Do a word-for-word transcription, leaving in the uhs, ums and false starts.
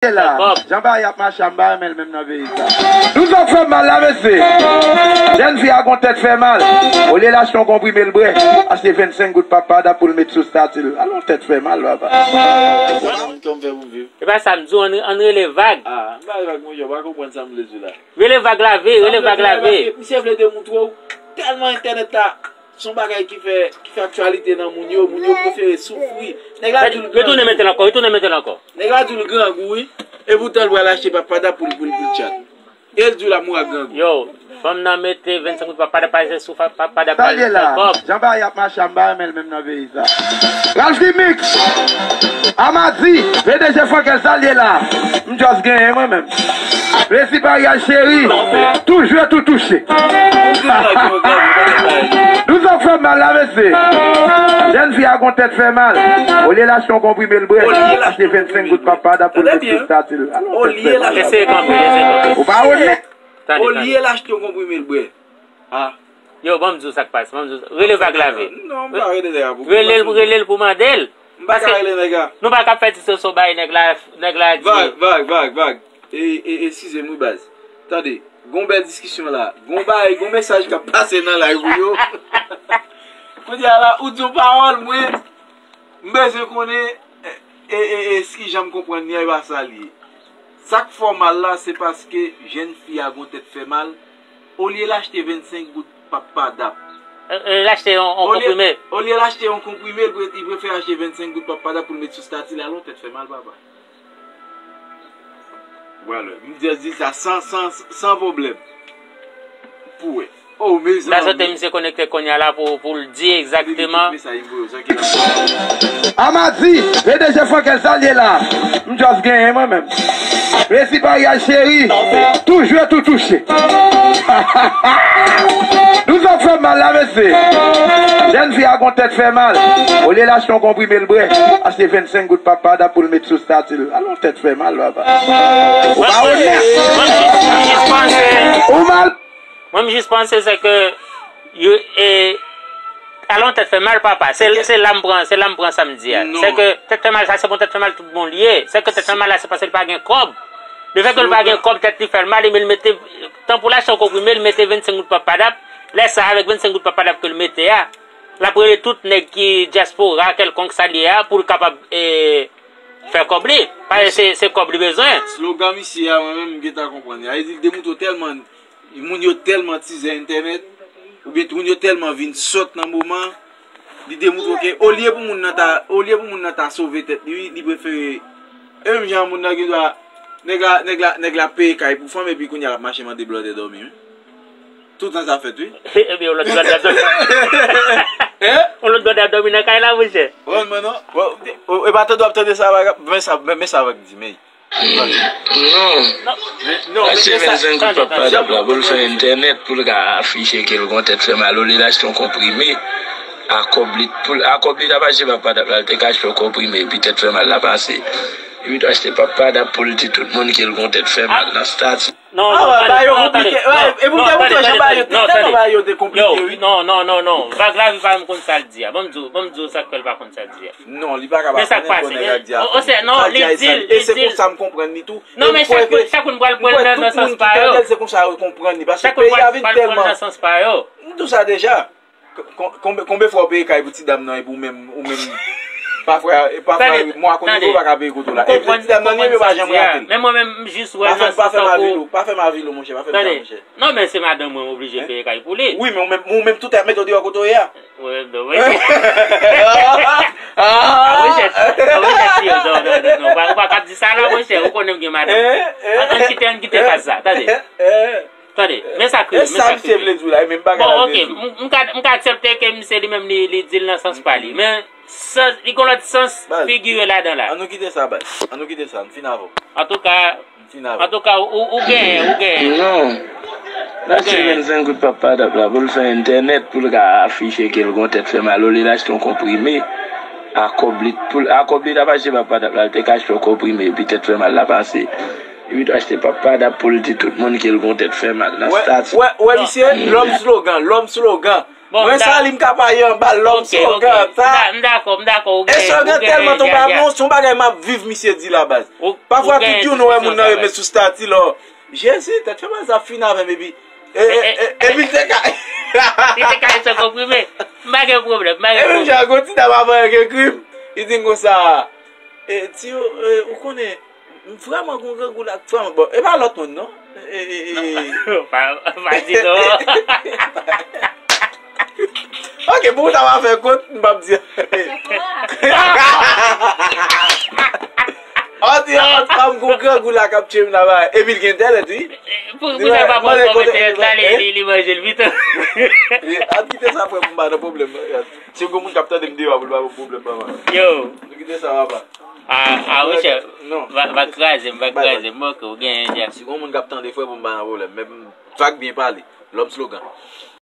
Salye la. Jan bagay ap mache a, m pa renmen l menm nan peyi sa. Douz òk fè m mal la, mesye. Jèn fi a gon tèt fè mal. Olye l achte yon konprime l bwè, achte vennsenk goud Papadap pou l met sou stati l. Al yon tèt fè mal, papa. Kòman fè pou viv? E pa sa m di w, ann, ann rele vag. Ah, m pa vag, monchè, w pa konprann sa m vle di la. Rele vag lave, rele vag lave. Misye vle demoutre w tèlman entènèt la se yon bagay ki fè, ki fè aktyalite nan moun yo, moun yo prefere soufri. Nèg la di l grangou. Retounen metel ankò, retounen metel ankò. Nèg la di l grangou, wi. E poutan l pral achte Papadap pou l, pou l, pou l tchat. E l di w l ap mouri ak grangou. Yo, fanm nan mete vennsenk goud Papadap, pa se sou Papadap. Sa l ye la? Jan bagay ap mache a, m pa renmen l menm nan peyi sa. Ralph Dimix, Amadi, P D G Frankel, sa l ye la? M just genyen mwen menm. Resi paryaj cheri, tou jwe tou touche. Douz òk fè mal la, mesye. Jèn fi a gon tèt fè mal. Olye l achte yon konprime l bwè, achte vennsenk goud Papadap pou l met sou stati l. Al yon tèt fè mal. Eseye kanpe, eseye kanpe. Ou pa onèt. Olye l achte yon konprime l bwè. Ah. Yo, ban m di w sa k pase, ban m di w sa. Rele vag lave. Non, m pa rele nèg la pou... Rele l, rele l pou mande l. M pa ka rele nèg la. Nou pa ka fè ti soso bay nèg la, nèg la di. Vag, vag, vag, vag. E, e, eskize m wi baz. Tande, gon bèl diskisyon la. Gon bay, gon mesaj k ap pase nan live ou yo. Kounye a la, ou di yon pawòl, mwen, m bezwen konnen, e, e, e, eski jan m konprann li an, e pa sa l ye. Sa k fè w mal la, se paske jèn fi a gon tèt fè mal, olye l achte vennsenk goud Papadap. E, e, l achte yon, yon konprime. Olye l achte yon konprime, li pre-, li prefere achte vennsenk goud Papadap pou l met sou stati l, al yon tèt fè mal, papa. Vwala, m di, di sa san, san, san pwoblèm. Pou wè. Oh, mezanmi. Sa sote misye konekte kounye a la pou, pou l di egzakteman. Amadi, P D G Frankel, sa l ye la? M just genyen mwen menm. Resi paryaj cheri, tou jwe tou touche. Douz òk fè mal la, mesye. Jèn fi a gon tèt fè mal. Olye l achte yon konprime l bwè, achte vennsenk goud Papadap pou l met sou stati l. Al yon tèt fè mal, papa. Ou pa onèt. Ou mal. Mwen, m jis panse se ke yo, e, al yon tèt fè mal, papa. Se, se la m pran, se la m pran sa m di a. Se ke tèt fè mal sa, se bon tèt fè mal tout bon li ye. Se ke tèt fè mal la, se paske l pa gen kòb. Lefètke l pa gen kòb, tèt li fè l mal, epi l mete, tan pou l achte yon konprime, l mete vennsenk goud Papadap. Lè sa, avèk vennsenk goud Papadap ke l mete a, l ap rele tout nèg ki dyaspora kèlkonk sa l ye a, pou l kapab, e, fè kòb li. Paske se, se kòb li bezwen. Slogan misye a, mwen menm, m gentan konprann. Sa vle di, l demoutre w tèlman moun yo tèlman tizè entènèt, oubyen moun yo tèlman vin sòt nan moman, li demoutre ke olye pou moun nan ta, olye pou moun nan ta sove tèt li, wi, li prefere, e menm jan moun nan gen dwa, nèg la, nèg la, nèg la peye kay pou fanm, epi kounye a l ap mache mande blòdè dòmi, wi. Tout tan sa fèt, wi. Ebyen, yon lòt blòdè ap dòmi. Hein? Yon lòt blòdè ap dòmi nan kay la, monchè. Ou konprann mwen, non? Bon, e pa tande w ap tande sa, men sa, men, men sa w ap di, men. Non. Achte vennsenk goud Papadap la pou l fè entènèt, pou l ka afiche ke l gon tèt fè mal, olye l achte yon konprime. A kòb li, pou l, a kòb li t ap achte Papadap la, l te ka achte yon konprime, epi tèt fè mal la pase. Epi tou achte Papadap pou l di tout moun ke l gon tèt fè mal nan stati. Non, non, tande, non, tande, non, tande, tande, tande, non, tande. Yo, non, non, non, non, non. Vag la vi pa menm konn sa l di a. Ban m di w, ban m di w sa k fè l pa konn sa l di a. Non, li pa ka pa konnen bon nèg la di a. Sa k pase, men, o, o, se, non, li di l, li di l. E se konsa m konprann li tou. Non, men chak moun, chak moun pral pran l nan, nan sans pa yo. Chak moun pral, pral pran l nan sans pa yo. Chak moun pral, pral pran l nan sans pa yo. M di w sa deja. Kon-, konbe-, konbe fwa w peye kay pou ti dam nan epi ou menm, ou menm, pafwa, pafwa, mwa konn ou pa ka peye kote w la. Epi ti dam nan li menm yo pa janm rate l. Men mwen menm, m jis wè l nan sans tankou. Pa fè m avil ou, pa fè m avil ou, monchè, pa fè m sa, monchè. Non, men se madanm mwen, m oblije peye kay pou li. Wi, men ou menm, ou menm tout tèt mete w deyò kote w ye a. Wi, wi. Ah, monchè, ah, monchè, non, non, non, non, ou pa, ou pa kab di sa la, monchè, ou konnen m gen madanm. Ann, ann kite, ann kite faz sa, tande. Tande, men sa k rive, men sa k rive. Bon, ok, m, m ka, m ka aksepte ke misye li menm li, li di l nan sans pa li, men sans, li gon lòt sans figire ladan la. Ann nou kite sa, baz. Ann nou kite sa, n fin avè w. Antouka, Antouka, ou, ou genyen, ou genyen. Non. L achte vennsenk goud Papadap la pou l fè entènèt, pou l ka afiche ke l gon tèt fè mal, olye l achte yon konprime. A kòb li, pou l, a kòb li t ap achte Papadap la, l te ka achte yon konprime, epi tèt fè mal la pase. Epi tou achte Papadap pou l di tout moun ke l gon tèt fè mal nan stati. Wè, wè, misye, lòm slogan, lòm slogan. Mwen sa li m ka pa ye anba lòm slogan sa. M dakò, m dakò. Ou gen, slogan tèlman tonbe a bon, se yon bagay m ap viv misye di la baz. Pafwa tout jou nou wè moun nan yo met sou stati lò. Jezi, tèt fè mal sa fin avè m epi epi l te ka li te ka yon konprime. M pa gen pwoblèm, m pa gen pwoblèm. Epi m jan gwo ti dam avan yo gen krim. Li di m konsa, ti yo, ou konnen, m vrèman gon grangou la vrèman bon. E pa lòt moun non. Pa di non. Ok, pou w ta va fè kont, m p ap di. An di an, an m gon grangou la k ap tchwe m la ba. Epi l gen entènèt wi. Pou sa pa pran kòmantè la li li manje l pito. An kite sa frè m pa nan pwoblèm. Si gon moun k ap tande m deyò pou l pa pran pwoblèm papa. Yo. Nou kite sa papa. A a monchè. Va va kraze m va kraze m ok ou genyen dja. Si gon moun k ap tande frè pou m pa nan pwoblèm men vag byen pale. Lòm slogan.